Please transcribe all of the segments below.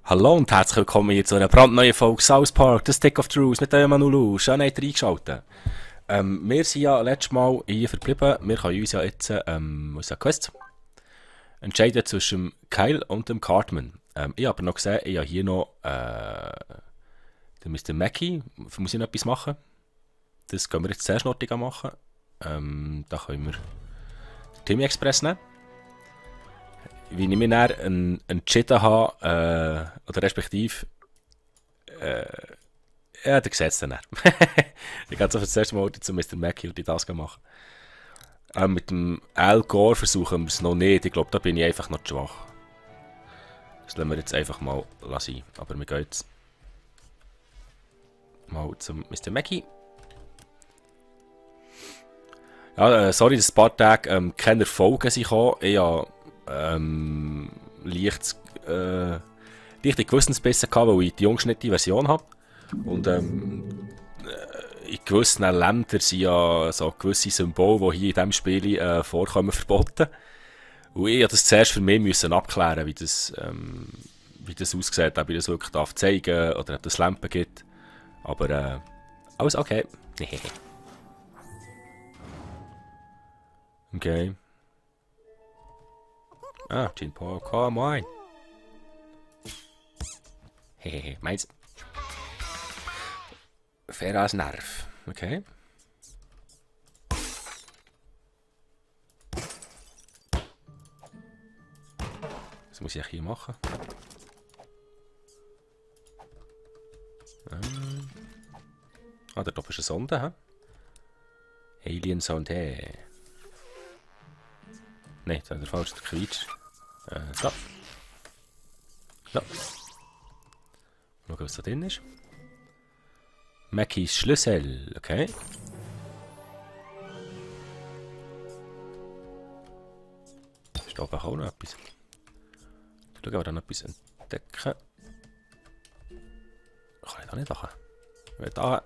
Hallo und herzlich willkommen hier zu einer brandneuen Folge South Park, The Stick of Truth mit dem Manulu. Schön, habt ihr eingeschaltet. Wir sind ja letztes Mal hier verblieben. Wir können uns ja jetzt, was ist Quest, entscheiden zwischen Kyle und dem Cartman. Ich habe aber noch gesehen, ich habe hier noch den Mr. Mackey. Muss ich noch etwas machen? Das können wir jetzt sehr schnottig machen. Da können wir den Timmy Express nehmen. Wie ich mich dann entschieden habe, oder respektive, ja, der sieht es dann. Ich gehe jetzt das erste Mal zu Mr. Mackey und die das machen. Mit dem Al Gore versuchen wir es noch nicht. Ich glaube, da bin ich einfach noch zu schwach. Das lassen wir jetzt einfach mal sein. Aber wir gehen jetzt mal zum Mr. Mackey. Ja, sorry, dass ein paar Tage keine Erfolge sind gekommen. Ich habe leichte Gewissensbisse gehabt, weil ich die ungeschnittene Version habe. Und in gewissen Ländern sind ja so gewisse Symbole, die hier in diesem Spiel vorkommen, verboten. Und ich musste das zuerst für mich müssen abklären, wie das aussieht, ob ich das wirklich zeigen darf oder ob es Lampen gibt. Aber alles okay. Okay. Ah, Jean Paul, komm rein. Hehehe, meins. Fair als Nerv. Okay. Was muss ich hier machen? Ah, da oben ist eine Sonde, hä? Alien Sonde. Nein, das ist der falsche Quietsch. So. So. Schauen, was da drin ist. Mackies Schlüssel, okay. Ist da oben auch noch etwas? Schauen, ob wir da noch etwas entdecken. Kann ich da nicht machen? Ich will da.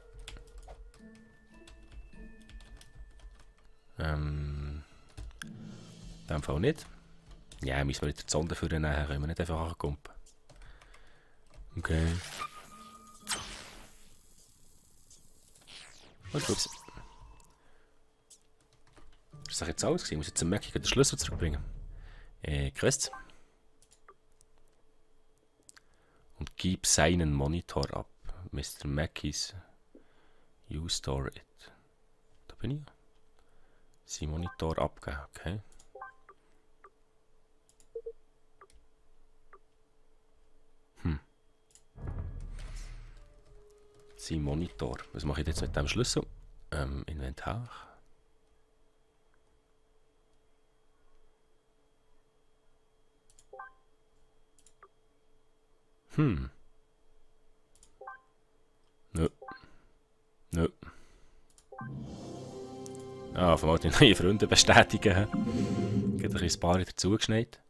In dem Fall nicht. Ja, müssen wir wieder die Sonde für den nehmen, können wir nicht einfach ankumpen. Okay. Und ups. Ist das jetzt alles gewesen? Ich muss jetzt zum Mackey den Schlüssel zurückbringen. Quest. Und gib seinen Monitor ab. Mr. Mackey's You Store It. Da bin ich. Sein Monitor abgeben, okay. Sein Monitor. Was mache ich jetzt mit dem Schlüssel? Inventar. Nö. Nö. Ah, von mal die neuen Freunde bestätigen. Geht ein paar dazu geschneit.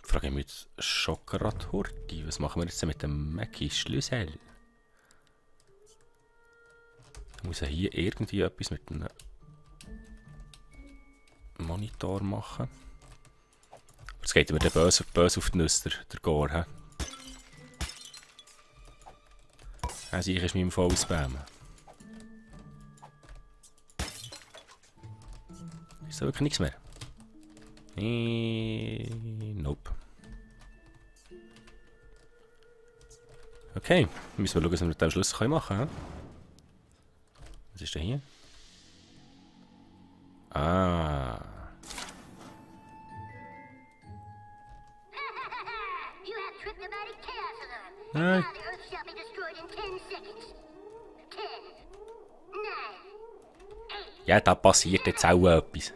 Frage ich mich jetzt schon gerade Horti. Was machen wir jetzt mit dem Mackies Schlüssel? Ich muss ja hier irgendwie etwas mit dem Monitor machen. Jetzt geht mir der böse auf die Nüsse, der Gore. Also ich ist meinem voll spammen. Ist da wirklich nichts mehr? Nope. Okay, müssen wir schauen, was wir mit dem Schlüssel machen können. Was ist denn hier? Ah. Nein. Ja, da passiert jetzt auch etwas.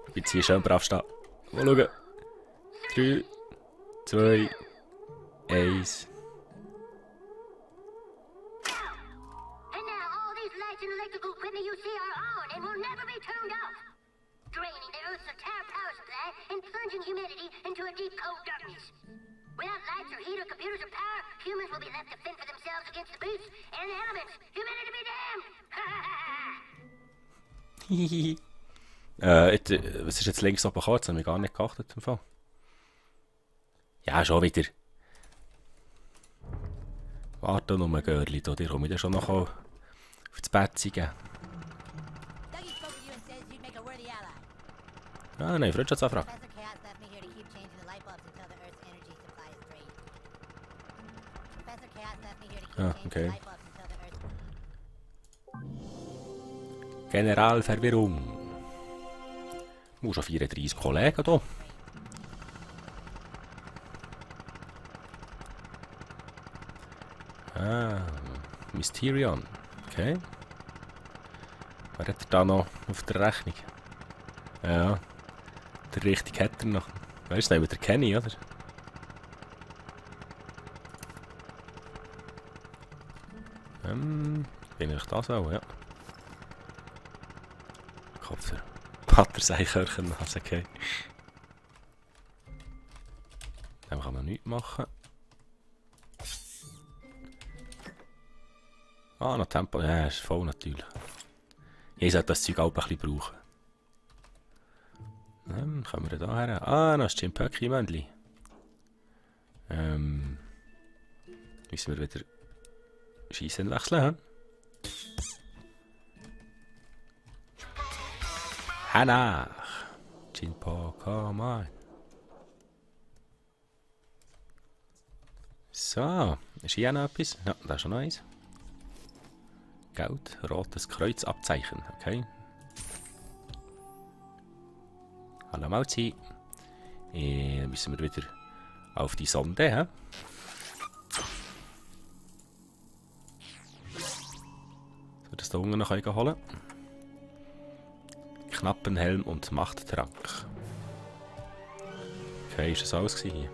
Ich bin jetzt hier schön brav stehen. Mal schauen. 3, 2, 1. that and plunging humanity into a deep, cold darkness. Without lights or heat or computers or power, humans will be left to fend for themselves against the beasts and the elements. Humanity be damned! Was ist jetzt links oben gekommen? Das habe ich gar nicht geachtet im Fall. Ja, schon wieder. Warte noch mal, Görli, da komme ich dann schon noch auf das Bettchen. Ah, nein, Freundschaftsanfrage. Ah, okay. Generalverwirrung. Schon 34 Kollegen hier. Ah, Mysterion. Okay. Wer hat er da noch auf der Rechnung? Ja, der richtig hat er noch. Weißt du, der Kenny, oder? Bin ich das auch, ja. Kopfhörer. Patterseichhörchen, also okay. Dann kann man nichts machen. Ah, noch Tempo. Ja, ist voll natürlich. Ich sollte das Zeug auch ein bisschen brauchen. Kommen wir da her? Ah, noch ein Chimpöcki-Männchen. Müssen wir wieder Schießen wechseln, hm? Hannah! Jinpo, come on. So, ist hier noch etwas? Ja, da ist schon noch eins. Geld, rotes Kreuzabzeichen, okay. Hallo Mauzi. Dann müssen wir wieder auf die Sonde, hä? So, das da unten noch holen. Knappenhelm und Machttrank. Okay, ist das alles hier?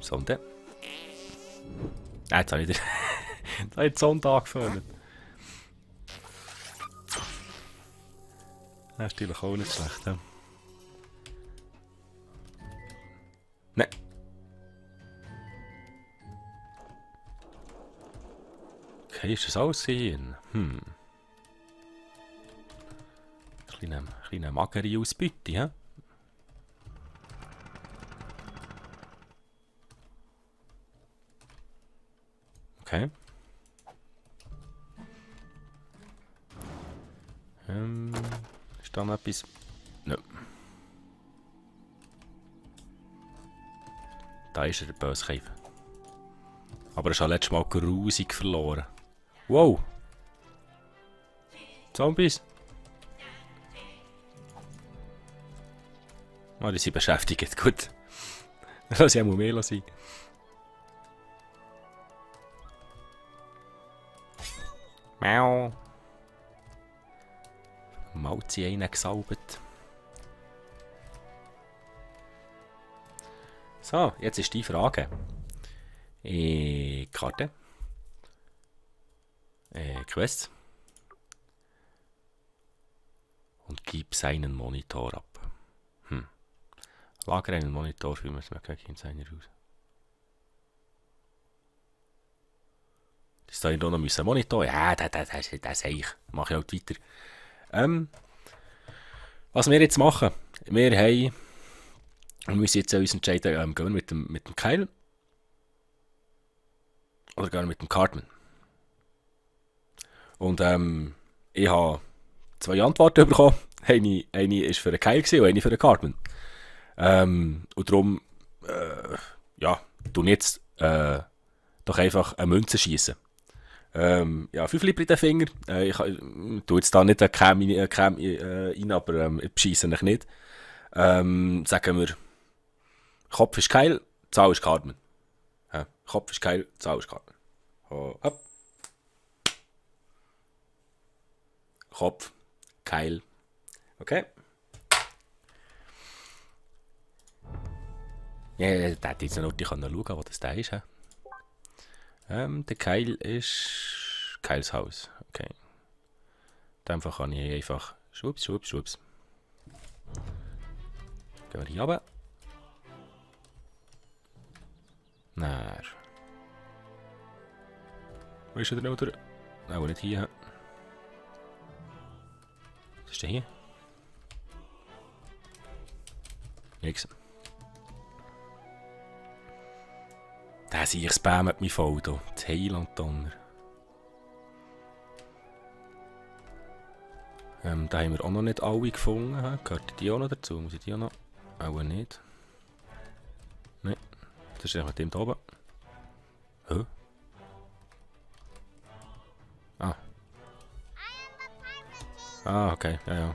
Sonde. Jetzt habe ich wieder die Sonde angefangen. Das ist natürlich auch nicht schlecht. Ja. Nein. Okay, ist das alles hin? Kleine magere Ausbeute, ja? Okay. Ist da noch etwas? Nö. Da ist er, der böse Käfer. Aber er ist auch letztes Mal grusig verloren. Wow! Zombies! Oh, die sind beschäftigt, gut. Lass ich auch mal mehr sein. Miau! Mauzi einen gesaubert. So, jetzt ist die Frage. Karte. Quest. Und gib seinen Monitor ab. Lager einen Monitor für mich, in seiner Haus. Das da hier noch müssen Monitor. Ja, das sehe ich. Mache ich halt weiter. Was wir jetzt machen, wir müssen jetzt uns entscheiden, gehen wir mit dem Keil oder gehen wir mit dem Cartman. Und ich habe 2 Antworten bekommen. Eine war für den Keil und eine für den Cartman. Und darum, ja, tun jetzt doch einfach eine Münze schießen. Ja, 5 Lieber in den Finger. Ich tue jetzt da nicht eine Creme rein, aber beschiesse ich nicht. Sagen wir, Kopf ist Keil, Zahl ist Cartman. Ja, Kopf ist Keil, Zahl ist Cartman. Hopp. Kopf, Keil. Okay. Ja, da hätte ich jetzt noch nicht schauen, wo das da ist. Der Keil ist Keils Haus. Okay. In dem Fall kann ich einfach Schwupps, schwupps, schwupps. Gehen wir hier runter. Nein. Wo ist der noch durch? Auch nicht hier. Was ist denn hier? Nix. Der sehe ich spammt mich voll hier. Das Heiland-Donner. Da haben wir auch noch nicht alle gefunden. Gehört die auch noch dazu? Muss ich die auch noch? Auch nicht. Nein. Das ist einfach dem da oben. Oh. Ah. Ah, okay. Ja, ja.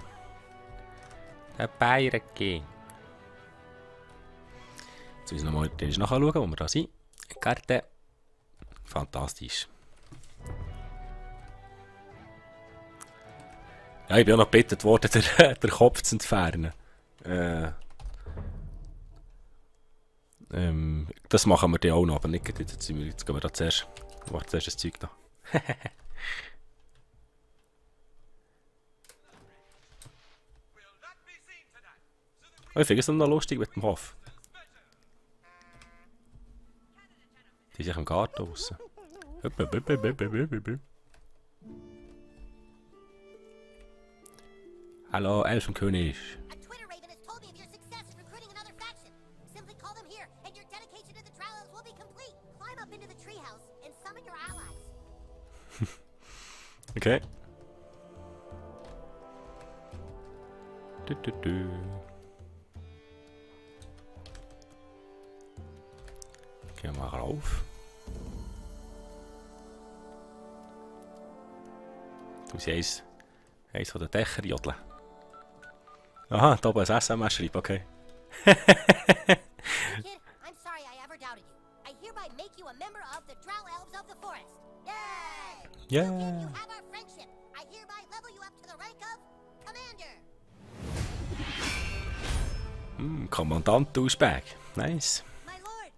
Der Pirate King. Jetzt müssen wir nochmal nachschauen, wo wir da sind. Karte. Fantastisch. Ja, ich bin auch noch gebeten worden, den Kopf zu entfernen. Das machen wir dann auch noch, aber nicht jetzt. Jetzt gehen wir da zuerst. Warte, zuerst das Zeug da. Ich finde es noch lustig mit dem Hof. Die sind im Garten draussen. Hallo, Elfenkönig. A Twitter Raven has told me of your success in recruiting another faction. Simply call them here, and your dedication to the Drow Elves will be complete. Climb up into the treehouse and summon your allies. Okay. Du. Gehen wir mal rauf. Du siehst eins von den Dächern jodeln. Aha, da oben ein SMS schreiben, okay. Kid, I'm sorry I ever doubted you. I hereby make you a member of the Drow Elves of the Forest. Yay! Yeah. Kid, you have our friendship. I hereby level you up to the rank of Commander. Kommandant Douchebag. Nice. My lord,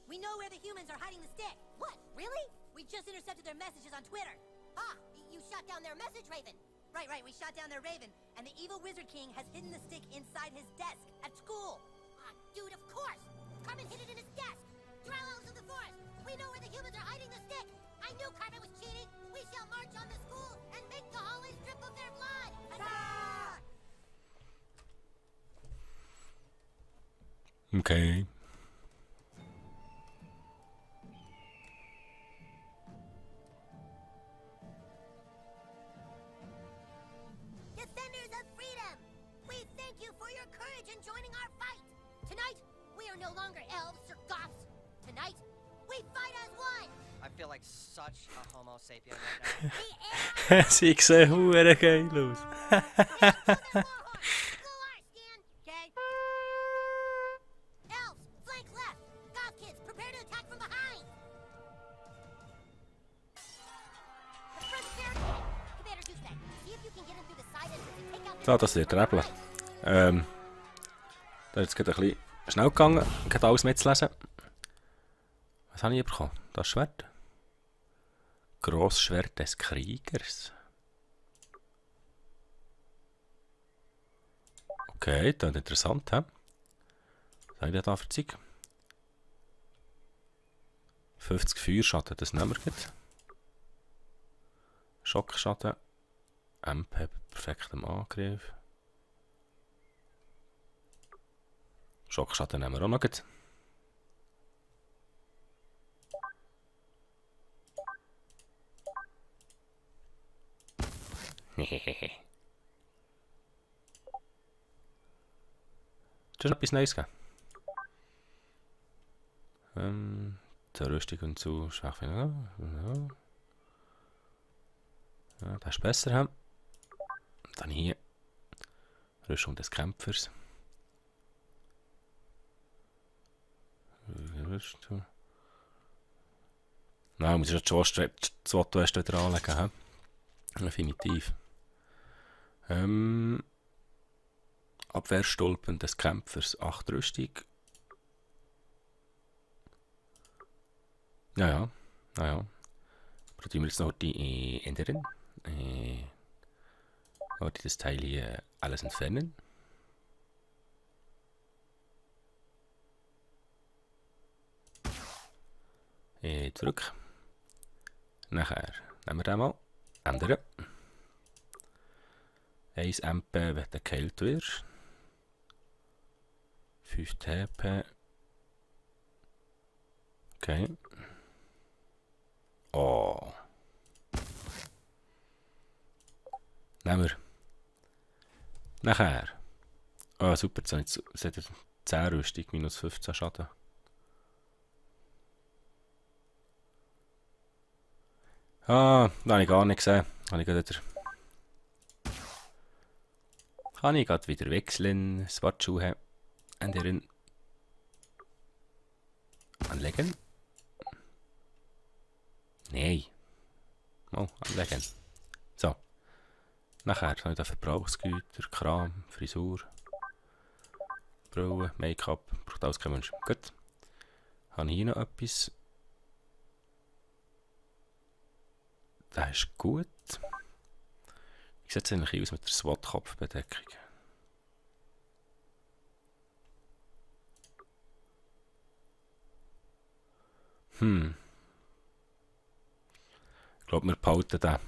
we know where the humans are hiding the stick. What, really? We just intercepted their messages on Twitter. Ah, you shot down their message raven. Right, we shot down their raven, and the evil Wizard King has hidden the stick inside his desk at school. Ah, dude, of course. Carmen hid it in his desk. Drow Elves of the Forest, we know where the humans are hiding the stick. I knew Carmen was cheating. We shall march on the school and make the hallways drip of their blood. Huzzah! Okay. Defenders of freedom, we thank you for your courage in joining our fight. Tonight, we are no longer elves or goths. Tonight, we fight as one. I feel like such a homo sapien right now. The air Sie sehen hure geil aus. Elves, flank left. Goth kids, prepare to attack from behind. The first barricade. Commander Douchebag, see if you can get in through the side entrance and take out the... So, das wird der Äppel. Da ist jetzt gerade ein bisschen schnell gegangen, gerade alles mitzulesen. Was habe ich bekommen? Das Schwert. Grossschwert des Kriegers. Okay, das ist interessant, hä? Was habe ich denn da für Zeug? 50 Feuerschaden, das nehmen wir gleich. Schockschaden. MP bei perfektem Angriff. Schockschaden nehmen wir auch noch gleich. Hehehe. Ist etwas Neues gegeben? Zur Rüstung und zu Schwäche. Ja, das ist besser. He? Dann hier. Rüstung des Kämpfers. Rüstung. Nein, muss ich schon das Otto erst wieder anlegen. He? Definitiv. Abwehrstulpen des Kämpfers, 8 Rüstung. Ja. Probieren wir jetzt noch die ändern. Wollte ich das Teil hier alles entfernen? Zurück. Nachher nehmen wir den mal. Ändern. 1 MP, wenn du gekillt wirst. 5 TP. Okay. Oh. Nehmen wir. Nachher. Oh, super, jetzt hat er 10 Rüstung, minus 15 Schaden. Ah, das habe ich gar nicht gesehen. Kann ich gerade wieder wechseln. Sportschuhe ändern. Anlegen. Nein. Oh, anlegen. So. Nachher habe ich da Verbrauchsgüter, Kram, Frisur, Brille, Make-up. Braucht alles kein Mensch. Gut. Habe ich hier noch etwas? Das ist gut. Wie sieht es eigentlich aus mit der SWAT-Kopfbedeckung? Ich glaube, wir behalten den.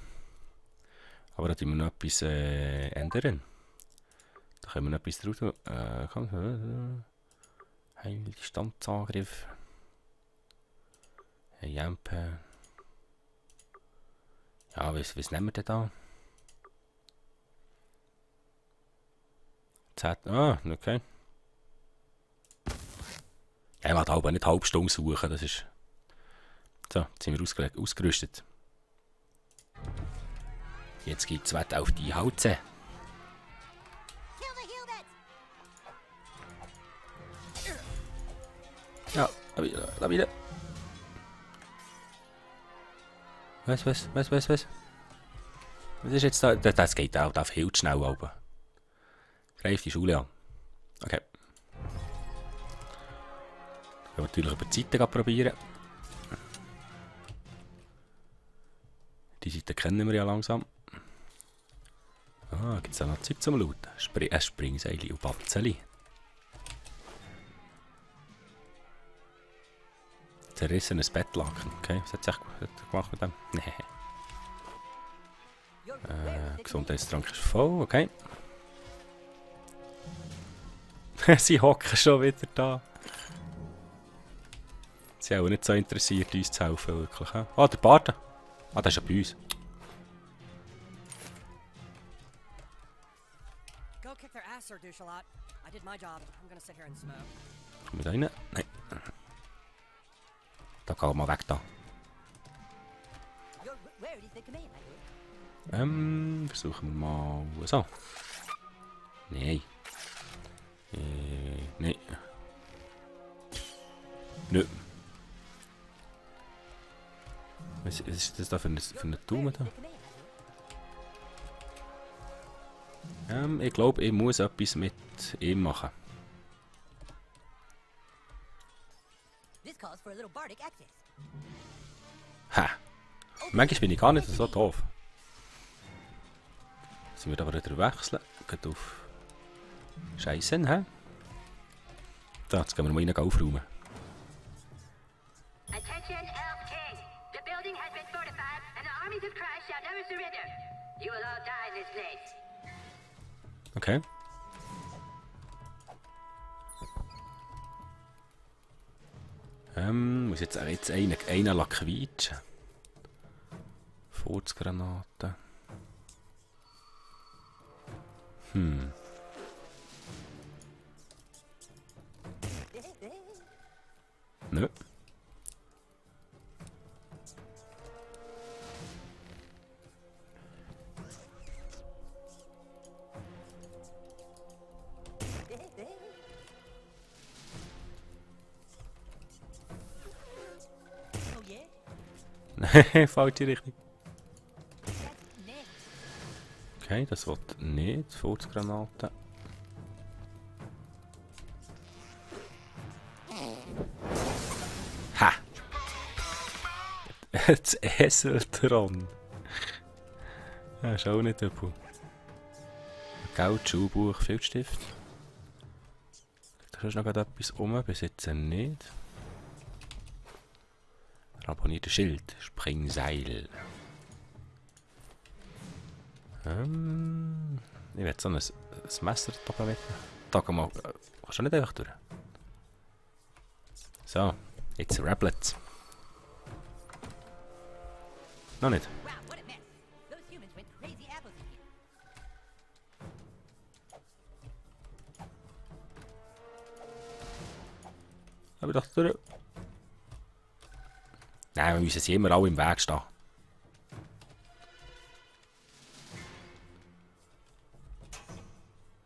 Aber da tun wir noch etwas ändern. Da können wir noch etwas drauf tun. Heildistanzangriff. Jampe. Ja, was nehmen wir denn da? 10. Ah, okay. Ja, ich will aber nicht halbe Stunde suchen, das ist... So, jetzt sind wir ausgerüstet. Jetzt gibt's Wett auf die Hauze. Kill the humans! Ja, da wieder. Was? Was ist jetzt da? Das geht auch, das viel zu schnell oben. Greif die Schule an. Okay. Können wir natürlich über die Seite probieren. Die Seite kennen wir ja langsam. Ah, gibt es da noch Zeug zum Looten? Springseile und Batzeli. Zerrissenes Bettlaken. Okay, was hat er gemacht mit dem? Nee. Gesundheitstrank ist voll, okay. Sie hocken schon wieder da. Sie sind auch nicht so interessiert, uns zu helfen, wirklich. Ah, der Bart. Ah, der ist ja bei uns. Go kick their ass, Sir Douche-a-lot. I did my job. I'm gonna sit here and smoke. Komm da rein? Nein. Da kann man weg da. Where is the command, my dude? Versuchen wir mal so. Nein. Nein. Nö. Was ist das da für eine Daumen da? Ich glaube, ich muss etwas mit ihm machen. This calls for a little bardic access. Ha! Manchmal bin ich gar nicht so doof. Jetzt müssen wir aber wieder wechseln. Geht auf Scheissen, hä? Da, jetzt gehen wir mal rein aufräumen. Attention, Elf King! The building has been fortified, and the armies of Christ shall never surrender. You will all die in this place. Okay. Muss jetzt einen quietschen. Furzgranaten. Nö. Oh yeah? Falsche Richtung. That's next. Okay, das wird nicht. Furzgranaten. Ha! Das Eseltron. Ja, ist auch nicht übel. Geld, Schulbuch, Filzstift. Da ist noch gerade etwas rum, bis jetzt nicht. Ramponierte Schild, Springseil. Ich werde so ein Messer da mit. Da kann man. Kannst du nicht einfach durch? So, jetzt Rablets. Noch nicht. Wow, what a mess. Those humans went crazy apples in here. Aber doch durch. Nein, wir müssen sie immer alle im Weg stehen.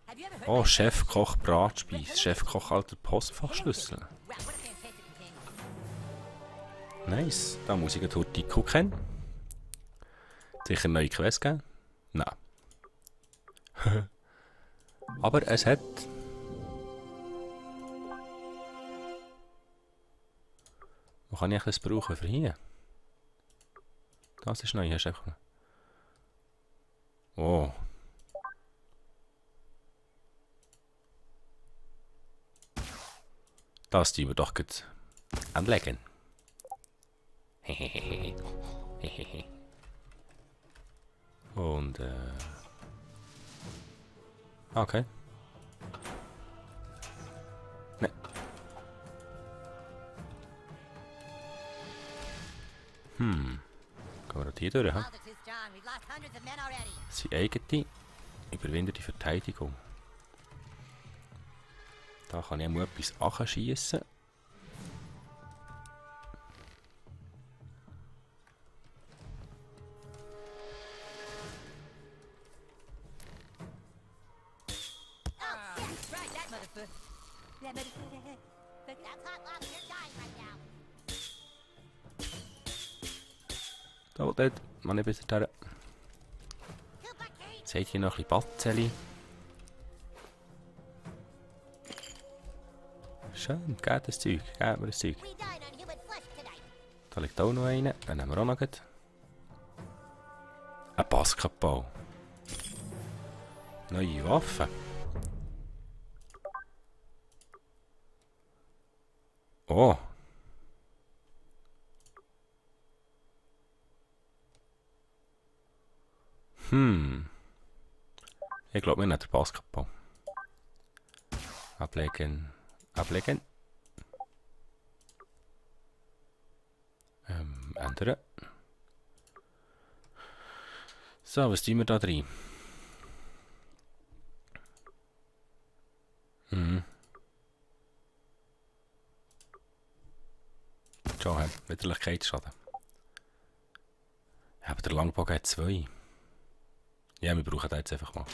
Have you ever heard Oh, Chefkoch Bratspeis. Chefkoch alter Postfachschlüssel. Wow, what a fantastic companion. Nice. Da muss ich einen Tico kennen. Sicher eine neue Quest geben? Nein. Aber es hat. Wo kann ich das brauchen für hier? Das ist neu, hast du einfach. Oh. Das tun wir doch gut anlegen. Und okay. Ne. Gehen wir dort hier durch, hä? Walls are too strong. We've lost hundreds of men already. Seine eigene überwindet die Verteidigung. Da kann ich mal etwas anschiessen. Oh, shit. Right, that motherfucker. That motherfucker. That's hot lava. You're dying right now. Da, dort. Mann, ich bis dahin. Super Kate. Seht hier noch ein bisschen Batzeli. Schön, geht das Zeug. Geht mir das Zeug. We dine on human flesh tonight. Da liegt auch noch einer. Den nehmen wir auch noch gut. Ein Basketball. Neue Waffe. Oh. Ich glaube, wir nehmen den Basketball. Ablegen. Ablegen. Ändern. So, was tun wir da drin? Schon, Widerlichkeitsschaden. Ja, aber der Langbogen hat 2. Ja, wir brauchen den jetzt einfach mal.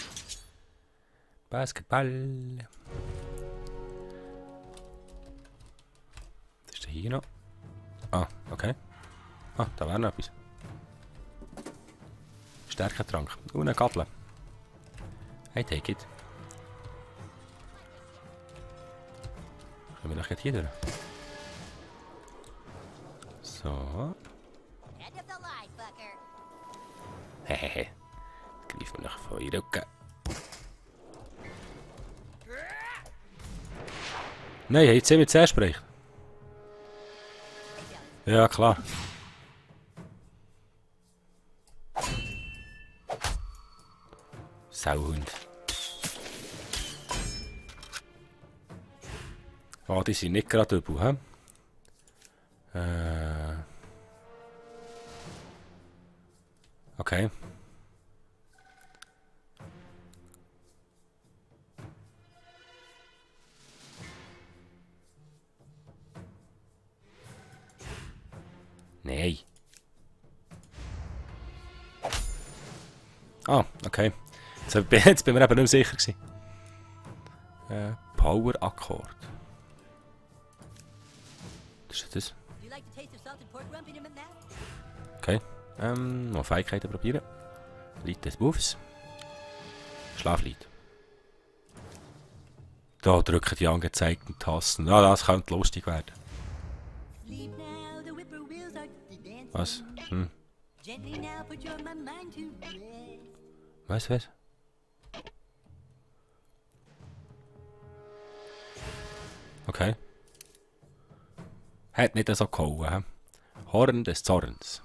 Basketball. Was ist denn hier noch? Ah, okay. Ah, da wäre noch etwas. Stärketrank. Und eine Gabel. Hey, take it. Können wir noch hier durch? So. End of the line, fucker. Hehehe. Greifen wir noch von ihr Rücken. Nein, jetzt sehen wir zuerst sprechen. Ja, klar. Sauhund. Oh, die sind nicht gerade übel, hä? Okay. Nein. Ah, okay. Jetzt bin ich mir eben nicht sicher gewesen. Power Akkord. Was ist das? Do you like the taste of salted pork rump in your mouth? Okay. Noch Fähigkeiten probieren. Lied des Buffs. Schlaflied. Da drücken die angezeigten Tasten. Ja, das könnte lustig werden. Sleep now, the whippoorwills are dancing. Was? Gently now, put your mind to rest. Was? Okay. Hat nicht so gehauen, hä? Horn des Zorns.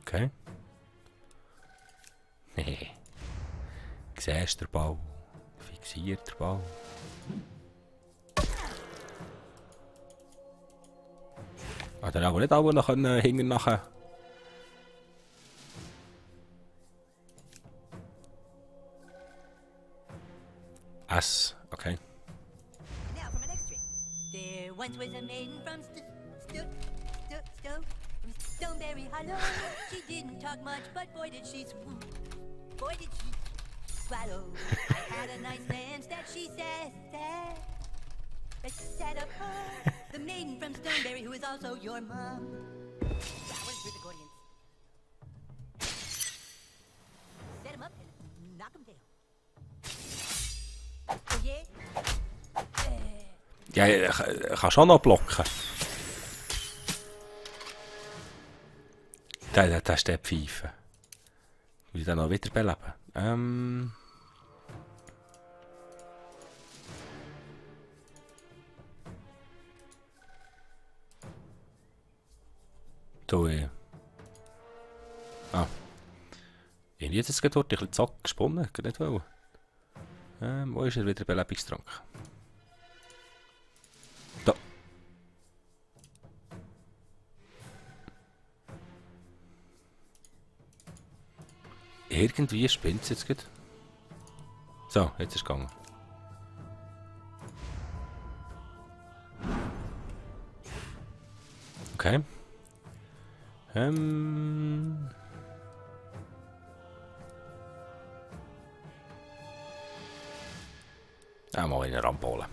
Okay. Nee. Siehst du den Ball? Fixiert den Ball. Hat er aber nicht auch noch hinten nachher. S, okay. Now for my next trick. There once was a maiden from from Stoneberry Hollow. She didn't talk much, but boy did she swoon. Boy did she swallow. I had a nice dance that she said that set up her. The maiden from Stoneberry who is also your mom. That was through the Gordians. Set him up and knock him down. Oh yeah? Ja, ich kann schon noch blocken. Der ist der Pfeife. Muss ich den noch wieder beleben? Ah. Irgendwie hat es gerade ein bisschen zack gesponnen. Ich nicht wollen. Wo ist er wieder Belebungstrank? Da. Irgendwie spinnt es jetzt gerade. So, jetzt ist es gegangen. Okay. Mal in eine Rampe holen.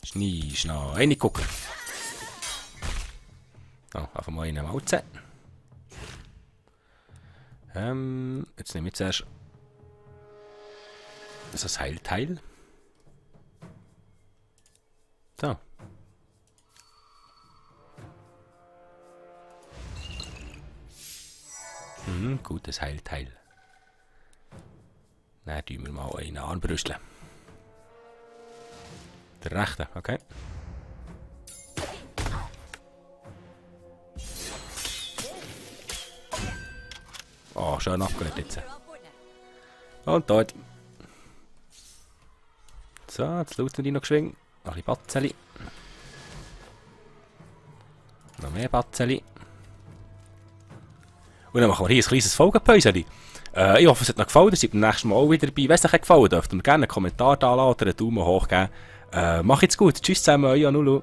Schnell, reingucken. Oh, einfach mal in eine Malze. Jetzt nehme ich zuerst das Heilteil. So. Gutes Heilteil. Dann tun wir mal einen Armbrüsteln. Der rechte, okay. Oh, schön abgelegt jetzt. Und dort. So, jetzt lauten wir die noch geschwingen. Noch ein bisschen Batzeli. Noch mehr Batzeli. Und dann machen wir hier ein kleines Folgenpäuschen. Ich hoffe, es hat euch gefallen. Ihr seid beim nächsten Mal auch wieder dabei. Wenn es euch gefallen hat, dürft ihr mir gerne einen Kommentar da lassen oder einen Daumen hoch geben. Macht's gut. Tschüss zusammen, euer Nulu.